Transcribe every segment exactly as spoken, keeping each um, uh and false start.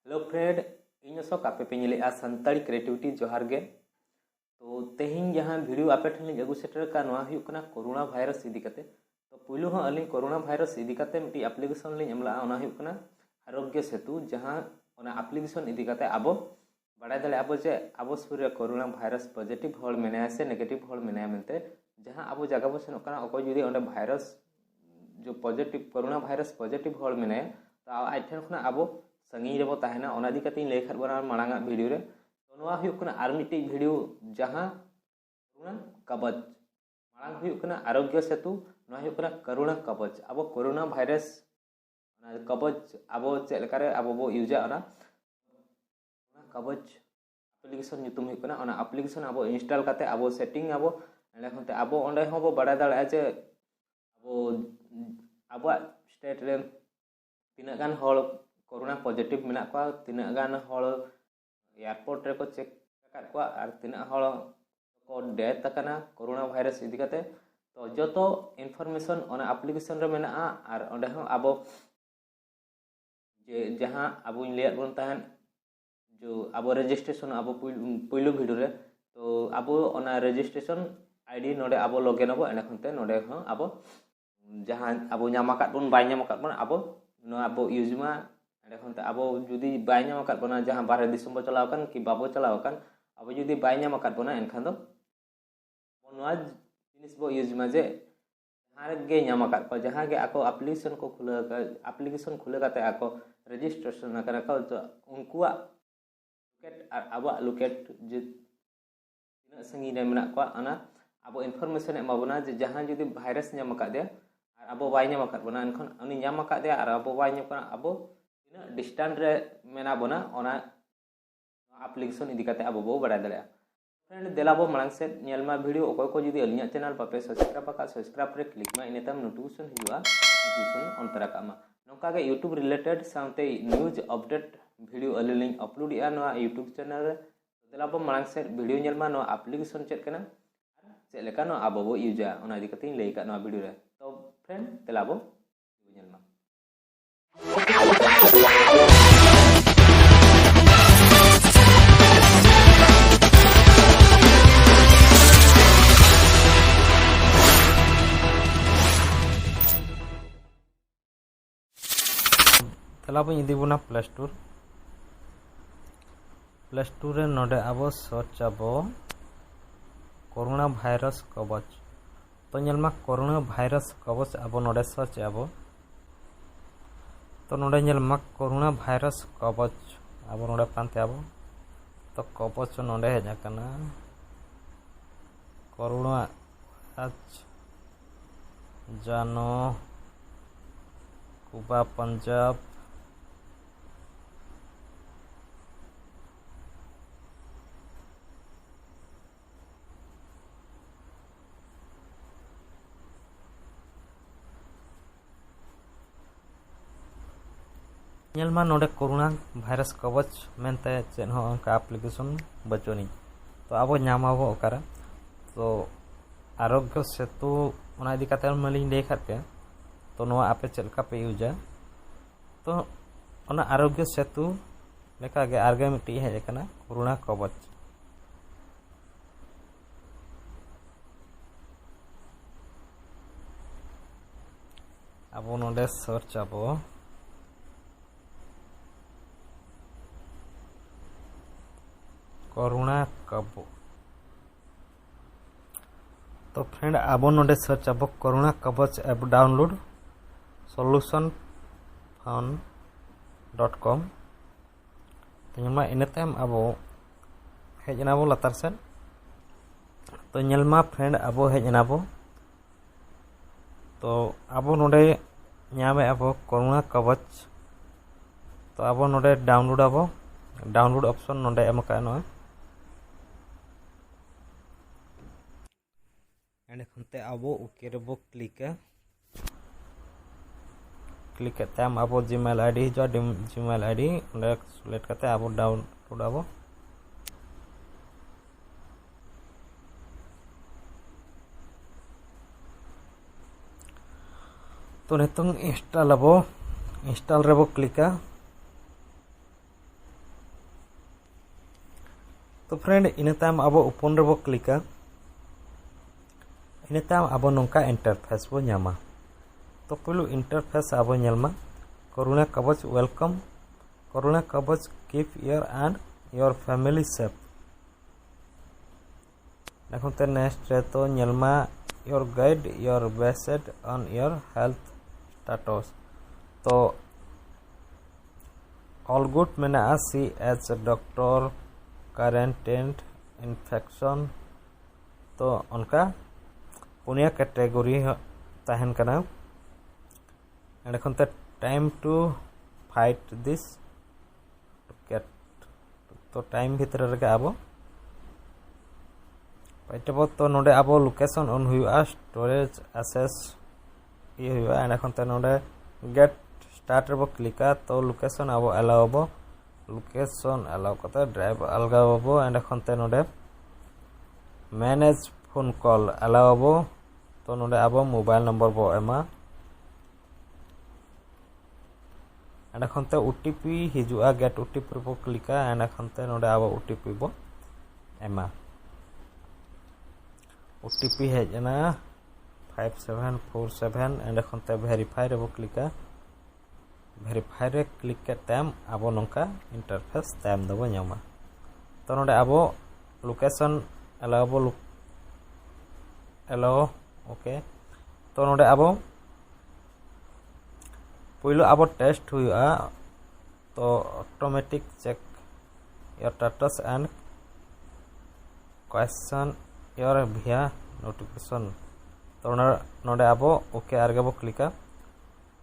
Hello friend, ᱤᱧ ᱚᱥᱳᱠ, ᱟᱯᱮ ᱯᱮ ᱧᱮᱞᱮᱫᱼᱟ ᱥᱟᱱᱛᱟᱲᱤ Creativity᱾ ᱡᱚᱦᱟᱨ ᱜᱮ᱾ ᱛᱚ ᱛᱮᱦᱮᱧ ᱡᱟᱦᱟᱸ video ᱟᱯᱮ ᱴᱷᱮᱱ ᱞᱤᱧ ᱟᱹᱜᱩ ᱥᱮᱴᱮᱨ ᱟᱠᱟᱫ, ᱱᱚᱣᱟ ᱦᱩᱭᱩᱜ ᱠᱟᱱᱟ ᱠᱳᱨᱳᱱᱟ ᱵᱷᱟᱭᱨᱟᱥ ᱤᱫᱤ ᱠᱟᱛᱮ᱾ ᱛᱚ ᱯᱩᱭᱞᱩ ᱦᱚᱸ ᱟᱹᱞᱤᱧ ᱠᱳᱨᱳᱱᱟ ᱵᱷᱟᱭᱨᱟᱥ ᱤᱫᱤ ᱠᱟᱛᱮ ᱢᱤᱫᱴᱤᱡ application ᱞᱤᱧ ᱮᱢ ᱞᱟᱜᱼᱟ, ᱚᱱᱟ ᱦᱩᱭᱩᱜ ᱠᱟᱱᱟ ᱟᱨᱳᱜᱽᱭᱚ ᱥᱮᱛᱩ᱾ ᱡᱟᱦᱟᱸ ᱚᱱᱟ application ᱤᱫᱤ ᱠᱟᱛᱮ ᱟᱵᱚ ᱵᱟᱲᱟᱭ ᱫᱟᱲᱮᱭᱟᱜᱼᱟ ᱵᱚ ᱡᱮ ᱟᱵᱚ ᱥᱩᱨ ᱨᱮ ᱠᱳᱨᱳᱱᱟ ᱵᱷᱟᱭᱨᱟᱥ positive ᱦᱚᱲ ᱢᱮᱱᱟᱭᱟ ᱥᱮ negative ᱦᱚᱲ ᱢᱮᱱᱟᱭᱟ ᱢᱮᱱᱛᱮ᱾ ᱡᱟᱦᱟᱸ ᱟᱵᱚ ᱡᱟᱭᱜᱟ ᱵᱚ ᱥᱮᱱᱚᱜ ᱠᱟᱱᱟ, ᱚᱠᱚᱭ ᱡᱩᱫᱤ ᱚᱸᱰᱮ ᱵᱷᱟᱭᱨᱟᱥ ᱡᱚ positive, ᱠᱳᱨᱳᱱᱟ ᱵᱷᱟᱭᱨᱟᱥ positive ᱦᱚᱲ ᱢᱮᱱᱟᱭᱟ, ᱛᱚ ᱟᱡ ᱴᱷᱮᱱ ᱠᱷᱚᱱᱟᱜ ᱟᱵᱚ ᱥᱟᱺᱜᱤᱧ ᱨᱮᱵᱚ ᱛᱟᱦᱮᱱᱟ᱾ ᱚᱱᱟ ᱤᱫᱤ ᱠᱟᱛᱮ ᱤᱧ ᱞᱟᱹᱭ ᱟᱠᱟᱫ ᱵᱚᱱᱟ ᱢᱟᱲᱟᱝ ᱟᱜ video ᱨᱮ᱾ ᱛᱚ ᱱᱚᱣᱟ ᱦᱩᱭᱩᱜ ᱠᱟᱱᱟ ᱟᱨ ᱢᱤᱫᱴᱤᱡ video, ᱡᱟᱦᱟᱸ ᱠᱳᱨᱳᱱᱟ ᱠᱟᱵᱚᱡᱽ᱾ ᱢᱟᱲᱟᱝ ᱦᱩᱭᱩᱜ ᱠᱟᱱᱟ ᱟᱨᱳᱜᱽᱭᱚ ᱥᱮᱛᱩ, ᱱᱚᱣᱟ ᱦᱩᱭᱩᱜ ᱠᱟᱱᱟ ᱠᱳᱨᱳᱱᱟ ᱠᱟᱵᱚᱡᱽ᱾ ᱟᱵᱚ ᱠᱳᱨᱳᱱᱟ ᱵᱷᱟᱭᱨᱟᱥ ᱚᱱᱟ ᱠᱟᱵᱚᱡᱽ ᱟᱵᱚ ᱪᱮᱫ ᱞᱮᱠᱟᱨᱮ ᱟᱵᱚ ᱵᱚ ᱤᱭᱩᱡᱟ, ᱚᱱᱟ, ᱚᱱᱟ ᱠᱟᱵᱚᱡᱽ application ᱧᱩᱛᱩᱢ ᱦᱩᱭᱩᱜ ᱠᱟᱱᱟ᱾ ᱚᱱᱟ application ᱟᱵᱚ install ᱠᱟᱛᱮ ᱟᱵᱚ setting ᱟᱵᱚ, ᱮᱸᱰᱮ ᱠᱷᱚᱱ ᱛᱮ ᱟᱵᱚ ᱚᱸᱰᱮ ᱦᱚᱸ ᱵᱚ ᱵᱟᱲᱟᱭ ᱫᱟᱲᱮᱭᱟᱜᱼᱟ ᱡᱮ ᱟᱵᱚ, ᱟᱵᱚᱣᱟᱜ state ᱨᱮ ᱛᱤᱱᱟᱹᱜ ᱜᱟᱱ ᱦᱚᱲ ᱠᱳᱨᱳᱱᱟ positive ᱢᱮᱱᱟᱜ ᱠᱚᱣᱟ, ᱛᱤᱱᱟᱹᱜ ᱜᱟᱱ ᱦᱚᱲ airport ᱨᱮᱠᱚ check ᱟᱠᱟᱫ ᱠᱚᱣᱟ, ᱟᱨ ᱛᱤᱱᱟᱹᱜ ᱦᱚᱲ ᱠᱚ death ᱟᱠᱟᱱᱟ ᱠᱳᱨᱳᱱᱟ ᱵᱷᱟᱭᱨᱟᱥ ᱤᱫᱤ ᱠᱟᱛᱮ᱾ ᱛᱚ ᱡᱚᱛᱚ information ᱚᱱᱟ application ᱨᱮ ᱢᱮᱱᱟᱜᱼᱟ᱾ ᱟᱨ ᱚᱸᱰᱮ ᱦᱚᱸ ᱟᱵᱚ ᱡᱮ ᱡᱟᱦᱟᱸ ᱟᱵᱚᱧ ᱞᱟᱹᱭᱟᱫ ᱵᱚᱱ ᱛᱟᱦᱮᱸᱫ, ᱡᱚ ᱟᱵᱚ registration ᱟᱵᱚ ᱯᱩᱭ-, ᱯᱩᱭᱞᱩ video ᱨᱮ, ᱛᱚ ᱟᱵᱚ ᱚᱱᱟ registration ID ᱱᱚᱰᱮ ᱟᱵᱚ login ᱟᱵᱚ, ᱮᱸᱰᱮ ᱠᱷᱚᱱ ᱛᱮ ᱱᱚᱰᱮ ᱦᱚᱸ ᱟᱵᱚ ᱡᱟᱦᱟᱸ ᱟᱵᱚ ᱧᱟᱢ ᱟᱠᱟᱫ ᱵᱚᱱ, ᱵᱟᱭ ᱧᱟᱢ ᱟᱠᱟᱫ ᱵᱚᱱ, ᱟᱵᱚ ᱱᱚᱣᱟ ᱵᱚ use ᱢᱟ᱾ ᱮᱸᱰᱮ ᱠᱷᱚᱱ ᱛᱮ ᱟᱵᱚ ᱡᱩᱫᱤ ᱵᱟᱭ ᱧᱟᱢ ᱟᱠᱟᱫ ᱵᱚᱱᱟ, ᱡᱟᱦᱟᱸ ᱵᱟᱦᱨᱮ ᱫᱤᱥᱚᱢ ᱵᱚ ᱪᱟᱞᱟᱣ ᱟᱠᱟᱱ ᱠᱤ ᱵᱟᱵᱚ ᱪᱟᱞᱟᱣ ᱟᱠᱟᱱ, ᱟᱵᱚ ᱡᱩᱫᱤ ᱵᱟᱭ ᱧᱟᱢ ᱟᱠᱟᱫ ᱵᱚᱱᱟ, ᱮᱱᱠᱷᱟᱱ ᱫᱚ ᱱᱚᱣᱟ ᱡᱤᱱᱤᱥ ᱵᱚ use ᱢᱟ ᱡᱮ ᱡᱟᱦᱟᱸ ᱨᱮᱜᱮ ᱧᱟᱢ ᱟᱠᱟᱫ ᱠᱚᱣᱟ, ᱡᱟᱦᱟᱸ ᱜᱮ ᱟᱠᱚ application ᱠᱚ ᱠᱷᱩᱞᱟᱹᱣ ᱟᱠᱟᱫ, application ᱠᱷᱩᱞᱟᱹᱣ ᱠᱟᱛᱮ ᱟᱠᱚ registration ᱟᱠᱟᱱᱟ ᱠᱚ, ᱛᱚ ᱩᱱᱠᱩᱣᱟᱜ location ᱟᱨ ᱟᱵᱚᱣᱟᱜ location ᱡᱮ ᱛᱤᱱᱟᱹᱜ ᱥᱟᱺᱜᱤᱧ ᱨᱮ ᱢᱮᱱᱟᱜ ᱠᱚᱣᱟ, ᱚᱱᱟ ᱟᱵᱚ information ᱮ ᱮᱢᱟ ᱵᱚᱱᱟ ᱡᱮ ᱡᱟᱦᱟᱸᱭ ᱡᱩᱫᱤ ᱵᱷᱟᱭᱨᱟᱥ ᱧᱟᱢ ᱟᱠᱟᱫᱮᱭᱟ ᱟᱨ ᱟᱵᱚ ᱵᱟᱭ ᱧᱟᱢ ᱟᱠᱟᱫ ᱵᱚᱱᱟ, ᱮᱱᱠᱷᱟᱱ ᱩᱱᱤ ᱧᱟᱢ ᱟᱠᱟᱫᱮᱭᱟ ᱟᱨ ᱟᱵᱚ ᱵᱟᱭ ᱧᱟᱢ ᱠᱟᱱᱟ, ᱟᱵᱚ ᱛᱤᱱᱟᱹᱜ distance ᱨᱮ ᱢᱮᱱᱟᱜ ᱵᱚᱱᱟ, ᱚᱱᱟ application ᱤᱫᱤ ᱠᱟᱛᱮ ᱟᱵᱚ ᱵᱚ ᱵᱟᱲᱟᱭ ᱫᱟᱲᱮᱭᱟᱜᱼᱟ᱾ Friend, ᱫᱮᱞᱟ ᱵᱚ ᱢᱟᱲᱟᱝ ᱥᱮᱫ ᱧᱮᱞ ᱢᱟ video᱾ ᱚᱠᱚᱭ ᱠᱚ ᱡᱩᱫᱤ ᱟᱹᱞᱤᱧᱟᱜ channel ᱵᱟᱯᱮ subscribe ᱟᱠᱟᱫ, subscribe ᱨᱮ click ᱢᱟ, ᱤᱱᱟᱹ ᱛᱟᱭᱚᱢ notification ᱦᱤᱡᱩᱜᱼᱟ, notification on ᱛᱟᱨᱟ ᱠᱟᱜ ᱢᱟ᱾ ᱱᱚᱝᱠᱟ ᱜᱮ YouTube related ᱥᱟᱶᱛᱮ news update video ᱟᱹᱞᱤᱧ ᱞᱤᱧ upload ᱮᱜᱼᱟ ᱱᱚᱣᱟ YouTube channel ᱨᱮ᱾ ᱫᱮᱞᱟ ᱵᱚ ᱢᱟᱲᱟᱝ ᱥᱮᱫ video ᱧᱮᱞ ᱢᱟ, ᱱᱚᱣᱟ application ᱪᱮᱫ ᱠᱟᱱᱟ ᱟᱨ ᱪᱮᱫ ᱞᱮᱠᱟ ᱱᱚᱣᱟ ᱟᱵᱚ ᱵᱚ ᱤᱭᱩᱡᱟ, ᱚᱱᱟ ᱤᱫᱤ ᱠᱟᱛᱮ ᱤᱧ ᱞᱟᱹᱭ ᱟᱠᱟᱫ ᱱᱚᱣᱟ video ᱨᱮ᱾ ᱛᱚ friend, ᱫᱮᱞᱟ ᱵᱚ video ᱧᱮᱞ ᱢᱟ᱾ ᱟᱵᱚᱧ ᱤᱫᱤ ᱵᱚᱱᱟ ᱯᱞᱮ ᱥᱴᱳᱨ᱾ ᱯᱞᱮ ᱥᱴᱳᱨ ᱨᱮ ᱱᱚᱰᱮ ᱟᱵᱚ ᱥᱟᱨᱪ ᱟᱵᱚ ᱠᱳᱨᱳᱱᱟ ᱵᱷᱟᱭᱨᱟᱥ ᱠᱚᱵᱚᱪ᱾ ᱛᱚ ᱧᱮᱞ ᱢᱟ, ᱠᱳᱨᱳᱱᱟ ᱵᱷᱟᱭᱨᱟᱥ ᱠᱚᱵᱚᱪ ᱟᱵᱚ ᱱᱚᱰᱮ ᱥᱟᱨᱪ ᱟᱵᱚ᱾ ᱛᱚ ᱱᱚᱰᱮ ᱧᱮᱞ ᱢᱟ, ᱠᱳᱨᱳᱱᱟ ᱵᱷᱟᱭᱨᱟᱥ ᱠᱚᱵᱚᱪ ᱟᱵᱚ ᱱᱚᱰᱮ ᱯᱟᱱᱛᱮ ᱟᱵᱚ᱾ ᱛᱚ ᱠᱚᱵᱚᱪ ᱱᱚᱰᱮ ᱦᱮᱡ ᱟᱠᱟᱱᱟ, ᱠᱳᱨᱳᱱᱟ ᱟᱪ ᱡᱟᱱᱚ ᱠᱩᱵᱟ ᱯᱟᱧᱡᱟᱵᱽ᱾ ᱧᱮᱞ ᱢᱟ ᱱᱚᱰᱮ ᱠᱳᱨᱳᱱᱟ ᱵᱷᱟᱭᱨᱟᱥ ᱠᱚᱵᱚᱪ ᱢᱮᱱᱛᱮ ᱪᱮᱫ ᱦᱚᱸ ᱚᱱᱠᱟ ᱮᱯᱞᱤᱠᱮᱥᱚᱱ ᱵᱟᱹᱪᱩᱜ ᱟᱹᱱᱤᱡ᱾ ᱛᱚ ᱟᱵᱚ ᱧᱟᱢ ᱟᱵᱚ ᱚᱠᱟᱨᱮ? ᱛᱚ ᱟᱨᱳᱜᱽᱭᱚ ᱥᱮᱛᱩ ᱚᱱᱟ ᱤᱫᱤ ᱠᱟᱛᱮ ᱢᱟᱞᱤᱧ ᱞᱟᱹᱭ ᱟᱠᱟᱫ ᱯᱮ᱾ ᱛᱚ ᱱᱚᱣᱟ ᱟᱯᱮ ᱪᱮᱫ ᱞᱮᱠᱟ ᱯᱮ ᱤᱭᱩᱡᱟ? ᱛᱚ ᱚᱱᱟ ᱟᱨᱳᱜᱽᱭᱚ ᱥᱮᱛᱩ ᱞᱮᱠᱟᱜᱮ ᱟᱨᱜᱮ ᱢᱤᱫᱴᱤᱡ ᱦᱮᱡ ᱟᱠᱟᱱᱟ ᱠᱳᱨᱳᱱᱟ ᱠᱚᱵᱚᱪ᱾ ᱟᱵᱚ ᱱᱚᱰᱮ ᱥᱟᱨᱪ ᱟᱵᱚ ᱠᱳᱨᱳᱱᱟ ᱠᱚᱵᱚᱪ᱾ ᱛᱚ ᱯᱷᱨᱮᱱᱰ, ᱟᱵᱚ ᱱᱚᱰᱮ ᱥᱟᱨᱪ ᱟᱵᱚ corona Kavach app download solution phone dot com. ᱛᱚ ᱧᱮᱞ ᱢᱟ, ᱤᱱᱟᱹ ᱛᱟᱭᱚᱢ ᱟᱵᱚ ᱦᱮᱡ ᱮᱱᱟ ᱵᱚ ᱞᱟᱛᱟᱨ ᱥᱮᱫ᱾ ᱛᱚ ᱧᱮᱞ ᱢᱟ ᱯᱷᱨᱮᱱᱰ, ᱟᱵᱚ ᱦᱮᱡ ᱮᱱᱟ ᱵᱚ᱾ ᱛᱚ ᱟᱵᱚ ᱱᱚᱰᱮ ᱧᱟᱢᱮᱫ ᱟᱵᱚ ᱠᱳᱨᱳᱱᱟ ᱠᱚᱵᱚᱪ᱾ ᱛᱚ ᱟᱵᱚ ᱱᱚᱰᱮ ᱰᱟᱣᱩᱱᱞᱳᱰ ᱟᱵᱚ, ᱰᱟᱣᱩᱱᱞᱳᱰ ᱚᱯᱥᱚᱱ ᱱᱚᱰᱮ ᱮᱢ ᱟᱠᱟᱫᱼᱟ ᱱᱚᱜᱼᱚᱭ᱾ ᱮᱸᱰᱮᱠᱷᱟᱱ ᱛᱮ ᱟᱵᱚ ᱳᱠᱮ ᱨᱮᱵᱚ ᱠᱞᱤᱠᱟ᱾ ᱠᱞᱤᱠ ᱠᱟᱛᱮ ᱟᱢ ᱟᱵᱚ ᱡᱤᱢᱮᱞ ᱟᱭᱰᱤ ᱦᱤᱡᱩᱜᱼᱟ, ᱡᱤᱢᱮᱞ ᱟᱭᱰᱤ ᱚᱸᱰᱮ ᱥᱤᱞᱮᱠᱴ ᱠᱟᱛᱮ ᱟᱵᱚ ᱰᱟᱣᱩᱱᱞᱳᱰ ᱟᱵᱚ᱾ ᱛᱚ ᱱᱤᱛᱚᱝ ᱤᱱᱥᱴᱚᱞ ᱟᱵᱚ, ᱤᱱᱥᱴᱚᱞ ᱨᱮᱵᱚ ᱠᱞᱤᱠᱟ᱾ ᱛᱚ ᱯᱷᱨᱮᱱᱰ, ᱤᱱᱟᱹ ᱛᱟᱭᱚᱢ ᱟᱵᱚ ᱳᱯᱮᱱ ᱨᱮᱵᱚ ᱠᱞᱤᱠᱟ᱾ ᱤᱱᱟᱹ ᱛᱟᱭᱚᱢ ᱟᱵᱚ ᱱᱚᱝᱠᱟ ᱤᱱᱴᱟᱨᱯᱷᱮᱥ ᱵᱚ ᱧᱟᱢᱟ᱾ ᱛᱚ ᱯᱩᱭᱞᱩ ᱤᱱᱴᱟᱨᱯᱷᱮᱥ ᱟᱵᱚ ᱧᱮᱞ ᱢᱟ, Karuna Kavach, welcome. Karuna Kavach, keep your and your family safe. ᱚᱸᱰᱮ ᱠᱷᱚᱱ ᱛᱮ next ᱨᱮ ᱛᱚ ᱧᱮᱞ ᱢᱟ, your guide, your visit on your health status. ᱛᱚ all good ᱢᱮᱱᱟᱜᱼᱟ, see as a doctor, quarantine, infection. ᱛᱚ ᱚᱱᱠᱟ ᱯᱩᱱᱭᱟ category ᱛᱟᱦᱮᱱ ᱠᱟᱱᱟ᱾ ᱚᱸᱰᱮ ᱠᱷᱚᱱ ᱛᱮ time to fight this cat. ᱛᱚ time ᱵᱷᱤᱛᱨᱤ ᱨᱮᱜᱮ ᱟᱵᱚ fight ᱟᱵᱚ᱾ ᱛᱚ ᱱᱚᱰᱮ ᱟᱵᱚ location on ᱦᱩᱭᱩᱜᱼᱟ, storage access ᱤᱭᱟᱹ ᱦᱩᱭᱩᱜᱼᱟ᱾ ᱚᱸᱰᱮ ᱠᱷᱚᱱ ᱛᱮ ᱱᱚᱰᱮ get start ᱨᱮᱵᱚ clickᱟ᱾ ᱛᱚ location ᱟᱵᱚ allow ᱟᱵᱚ, location allow ᱠᱟᱛᱮ drive ᱟᱞᱜᱟᱣ ᱟᱵᱚ᱾ ᱚᱸᱰᱮ ᱠᱷᱚᱱ ᱛᱮ ᱱᱚᱰᱮ manage phone call allow ᱟᱵᱚ᱾ ᱛᱚ ᱱᱚᱰᱮ ᱟᱵᱚ mobile number ᱵᱚ ᱮᱢᱟ᱾ ᱚᱸᱰᱮ ᱠᱷᱚᱱ ᱛᱮ OTP ᱦᱤᱡᱩᱜᱼᱟ, get OTP ᱨᱮᱵᱚ clickᱟ᱾ ᱚᱸᱰᱮ ᱠᱷᱚᱱ ᱛᱮ ᱱᱚᱰᱮ ᱟᱵᱚ OTP ᱵᱚ ᱮᱢᱟ᱾ OTP ᱦᱮᱡ ᱮᱱᱟ five seven four seven᱾ ᱚᱸᱰᱮ ᱠᱷᱚᱱ ᱛᱮ verify ᱨᱮᱵᱚ clickᱟ᱾ verify ᱨᱮ click ᱠᱮᱫ ᱛᱟᱭᱚᱢ ᱟᱵᱚ ᱱᱚᱝᱠᱟ interface ᱛᱟᱭᱚᱢ ᱫᱚᱵᱚ ᱧᱟᱢᱟ᱾ ᱛᱚ ᱱᱚᱰᱮ ᱟᱵᱚ location allow ᱟᱵᱚ, allow, okay᱾ ᱛᱚ ᱱᱚᱰᱮ ᱟᱵᱚ ᱯᱩᱭᱞᱩ ᱟᱵᱚ test ᱦᱩᱭᱩᱜᱼᱟ᱾ ᱛᱚ automatic check your status and question your via notification᱾ ᱛᱚ ᱱᱚᱰᱮ ᱟᱵᱚ okay ᱟᱨ ᱜᱮᱵᱚ clickᱟ᱾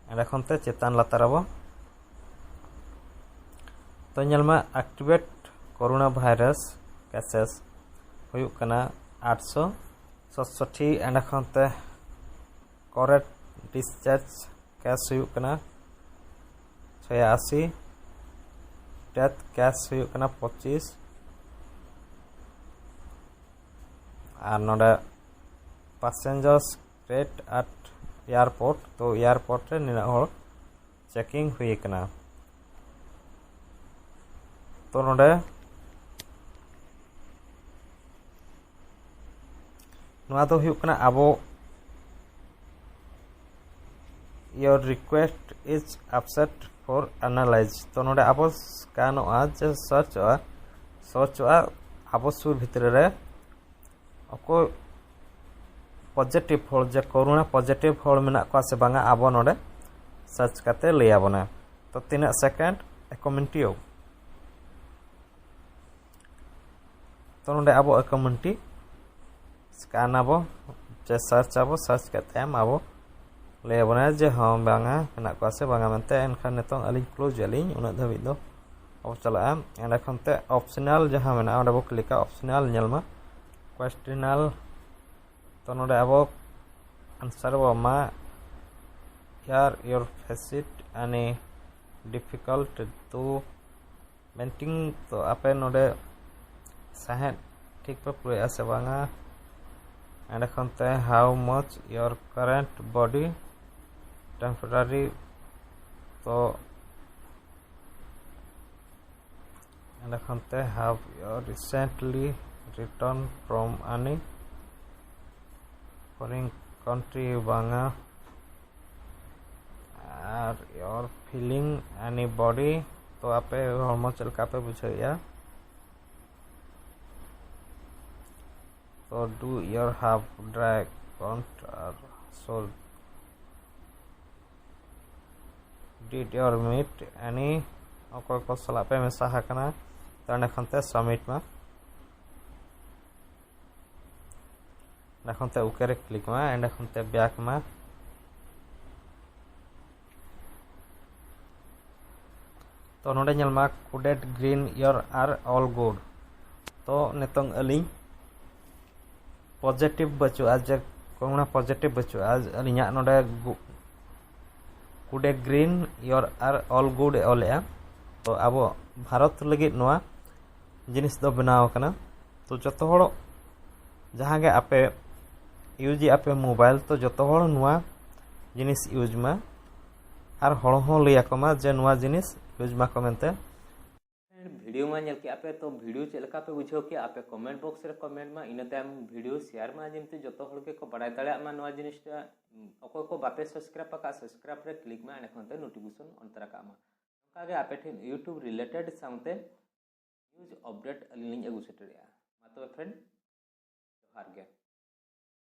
ᱚᱸᱰᱮ ᱠᱷᱚᱱ ᱛᱮ ᱪᱮᱛᱟᱱ ᱞᱟᱛᱟᱨ ᱟᱵᱚ ᱛᱚ ᱧᱮᱞ ᱢᱮ, activate corona virus cases ᱦᱩᱭᱩᱜ ᱠᱟᱱᱟ ᱟᱴᱥᱚ ᱥᱟᱛᱥᱚᱴᱴᱤ᱾ ᱚᱸᱰᱮ ᱠᱷᱚᱱ ᱛᱮ correct discharge case ᱦᱩᱭᱩᱜ ᱠᱟᱱᱟ ᱪᱷᱚᱭᱟᱥᱤ, death case ᱦᱩᱭᱩᱜ ᱠᱟᱱᱟ ᱯᱚᱸᱪᱤᱥ, ᱟᱨ ᱱᱚᱰᱮ passengers crate at airport, ᱛᱚ airport ᱨᱮ ᱱᱤᱱᱟᱹᱜ ᱦᱚᱲ checking ᱦᱩᱭ ᱟᱠᱟᱱᱟ᱾ ᱛᱚ ᱱᱚᱰᱮ ᱱᱚᱣᱟ ᱫᱚ ᱦᱩᱭᱩᱜ ᱠᱟᱱᱟ ᱟᱵᱚ Your request is accepted for analyze. ᱛᱚ ᱱᱚᱰᱮ ᱟᱵᱚ ᱥᱠᱮᱱᱚᱜᱼᱟ ᱡᱮ ᱥᱟᱨᱪᱚᱜᱼᱟ, ᱥᱟᱨᱪᱚᱜᱼᱟ ᱟᱵᱚ ᱥᱩᱨ ᱵᱷᱤᱛᱨᱤ ᱨᱮ ᱚᱠᱚᱭ ᱯᱚᱡᱮᱴᱤᱵᱷ ᱦᱚᱲ, ᱡᱮ ᱠᱳᱨᱳᱱᱟ ᱯᱚᱡᱮᱴᱤᱵᱷ ᱦᱚᱲ ᱢᱮᱱᱟᱜ ᱠᱚᱣᱟ ᱥᱮ ᱵᱟᱝᱟ, ᱟᱵᱚ ᱱᱚᱰᱮ ᱥᱟᱨᱪ ᱠᱟᱛᱮ ᱞᱟᱹᱭ ᱟᱵᱚᱱᱟ᱾ ᱛᱚ ᱛᱤᱱᱟᱹᱜ ᱥᱮᱠᱮᱱᱰ ᱮᱠ ᱢᱤᱱᱤᱴ ᱦᱩᱭᱩᱜ᱾ ᱛᱚ ᱱᱚᱰᱮ ᱟᱵᱚ ᱮᱠ ᱢᱤᱱᱤᱴ ᱥᱠᱮᱱ ᱟᱵᱚ, ᱡᱮ ᱥᱟᱨᱪ ᱟᱵᱚ, ᱥᱟᱨᱪ ᱠᱟᱛᱮ ᱮᱢ ᱟᱵᱚ ᱞᱟᱹᱭ ᱟᱵᱚᱱᱟ ᱡᱮ ᱦᱚᱸ ᱵᱟᱝᱟ ᱢᱮᱱᱟᱜ ᱠᱚᱣᱟ ᱥᱮ ᱵᱟᱝᱟ ᱢᱮᱱᱛᱮ᱾ ᱮᱱᱠᱷᱟᱱ ᱱᱤᱛᱚᱝ ᱟᱹᱞᱤᱧ ᱠᱞᱳᱡᱽ ᱟᱹᱞᱤᱧ, ᱩᱱᱟᱹᱜ ᱫᱷᱟᱹᱵᱤᱡ ᱫᱚ ᱟᱵᱚ ᱪᱟᱞᱟᱜᱼᱟ᱾ ᱮᱸᱰᱮ ᱠᱷᱚᱱ ᱛᱮ ᱚᱯᱥᱚᱱᱟᱞ ᱡᱟᱦᱟᱸ ᱢᱮᱱᱟᱜᱼᱟ, ᱚᱸᱰᱮ ᱵᱚ ᱠᱞᱤᱠᱟ, ᱚᱯᱥᱚᱱᱟᱞ ᱧᱮᱞ ᱢᱟ, ᱠᱚᱭᱮᱥᱪᱮᱱᱟᱞ᱾ ᱛᱚ ᱱᱚᱰᱮ ᱟᱵᱚ ᱟᱱᱥᱟᱨ ᱵᱚ ᱮᱢᱟ, are your facet any difficult to painting? ᱛᱚ ᱟᱯᱮ ᱱᱚᱰᱮ ᱥᱟᱦᱮᱫ ᱴᱷᱤᱠ ᱯᱮ ᱯᱩᱨᱟᱹᱣᱮᱫᱼᱟ ᱥᱮ ᱵᱟᱝᱟ? ᱮᱸᱰᱮ ᱠᱷᱚᱱ ᱛᱮ how much your current body temporary, ᱛᱚ ᱮᱸᱰᱮ ᱠᱷᱚᱱ ᱛᱮ have you recently returned from any foreign country, ᱵᱟᱝᱟ᱾ Are you feeling any body? ᱛᱚ ᱟᱯᱮ ᱦᱚᱲᱢᱚ ᱪᱮᱫ ᱞᱮᱠᱟ ᱯᱮ ᱵᱩᱡᱷᱟᱹᱣᱮᱫᱼᱟ? ᱛᱚ do you have dry cough or sore? Did you meet any? ᱚᱠᱚᱭ ᱠᱚ ᱥᱟᱞᱟᱜ ᱯᱮ ᱢᱮᱥᱟ ᱟᱠᱟᱱᱟ? ᱛᱚ ᱮᱸᱰᱮ ᱠᱷᱚᱱ ᱛᱮ ᱥᱟᱵᱢᱤᱴ ᱢᱟ᱾ ᱮᱸᱰᱮ ᱠᱷᱚᱱ ᱛᱮ ᱳᱠᱮ ᱨᱮ ᱠᱞᱤᱠ ᱢᱟ, ᱮᱸᱰᱮ ᱠᱷᱚᱱ ᱛᱮ ᱵᱮᱠ ᱢᱟ᱾ ᱛᱚ ᱱᱚᱰᱮ ᱧᱮᱞ ᱢᱟ, coded green, your are all good᱾ ᱛᱚ ᱱᱤᱛᱚᱝ ᱟᱹᱞᱤᱧ ᱯᱚᱡᱮᱴᱤᱵᱷ ᱵᱟᱹᱪᱩᱜᱼᱟ, ᱡᱮ ᱠᱳᱨᱳᱱᱟ ᱯᱚᱡᱮᱴᱤᱵᱷ ᱵᱟᱹᱪᱩᱜᱼᱟ, ᱟᱹᱞᱤᱧᱟᱜ ᱱᱚᱰᱮ coded green, your are all good ᱮ ᱚᱞᱮᱜᱼᱟ᱾ ᱛᱚ ᱟᱵᱚ ᱵᱷᱟᱨᱚᱛ ᱞᱟᱹᱜᱤᱫ ᱱᱚᱣᱟ ᱡᱤᱱᱤᱥ ᱫᱚ ᱵᱮᱱᱟᱣ ᱟᱠᱟᱱᱟ᱾ ᱛᱚ ᱡᱚᱛᱚ ᱦᱚᱲ ᱡᱟᱦᱟᱸ ᱜᱮ ᱟᱯᱮ ᱤᱭᱩᱡᱽ ᱮᱫᱼᱟ ᱯᱮ ᱢᱳᱵᱟᱭᱤᱞ, ᱛᱚ ᱡᱚᱛᱚ ᱦᱚᱲ ᱱᱚᱣᱟ ᱡᱤᱱᱤᱥ ᱤᱭᱩᱡᱽ ᱢᱟ, ᱟᱨ ᱦᱚᱲ ᱦᱚᱸ ᱞᱟᱹᱭ ᱟᱠᱚ ᱢᱟ ᱡᱮ ᱱᱚᱣᱟ ᱡᱤᱱᱤᱥ ᱤᱭᱩᱡᱽ ᱢᱟᱠᱚ ᱢᱮᱱᱛᱮ᱾ ᱵᱷᱤᱰᱤᱭᱳ ᱢᱟ ᱧᱮᱞ ᱠᱮᱜᱼᱟ ᱯᱮ, ᱛᱚ ᱵᱷᱤᱰᱤᱭᱳ ᱪᱮᱫ ᱞᱮᱠᱟ ᱯᱮ ᱵᱩᱡᱷᱟᱹᱣ ᱠᱮᱜᱼᱟ ᱟᱯᱮ ᱠᱚᱢᱮᱱᱴ ᱵᱚᱠᱥ ᱨᱮ ᱠᱚᱢᱮᱱᱴ ᱢᱟ, ᱤᱱᱟᱹ ᱛᱟᱭᱚᱢ ᱵᱷᱤᱰᱤᱭᱳ ᱥᱮᱭᱟᱨ ᱢᱟ, ᱡᱮᱢᱛᱮ ᱡᱚᱛᱚ ᱦᱚᱲ ᱜᱮᱠᱚ ᱵᱟᱲᱟᱭ ᱫᱟᱲᱮᱭᱟᱜ ᱢᱟ ᱱᱚᱣᱟ ᱡᱤᱱᱤᱥᱴᱟ᱾ ᱚᱠᱚᱭ ᱠᱚ ᱵᱟᱯᱮ ᱥᱟᱵᱥᱠᱨᱟᱭᱤᱵ ᱟᱠᱟᱫ, ᱥᱟᱵᱥᱠᱨᱟᱭᱤᱵ ᱨᱮ ᱠᱞᱤᱠ ᱢᱟ, ᱮᱸᱰᱮᱠᱷᱟᱱ ᱛᱮ ᱱᱳᱴᱤᱯᱷᱤᱠᱮᱥᱚᱱ ᱚᱱ ᱛᱚᱨᱟ ᱠᱟᱜ ᱢᱟ᱾ ᱚᱱᱠᱟᱜᱮ ᱟᱯᱮ ᱴᱷᱮᱱ ᱭᱩᱴᱩᱵᱽ ᱨᱤᱞᱮᱴᱮᱰ ᱥᱟᱶᱛᱮ ᱱᱤᱭᱩᱡᱽ ᱟᱯᱰᱮᱴ ᱟᱹᱞᱤᱧ ᱞᱤᱧ ᱟᱹᱜᱩ ᱥᱮᱴᱮᱨᱮᱜᱼᱟ᱾ ᱢᱟ ᱛᱚᱵᱮ ᱯᱷᱨᱮᱱᱰ, ᱡᱚᱦᱟᱨ ᱜᱮ᱾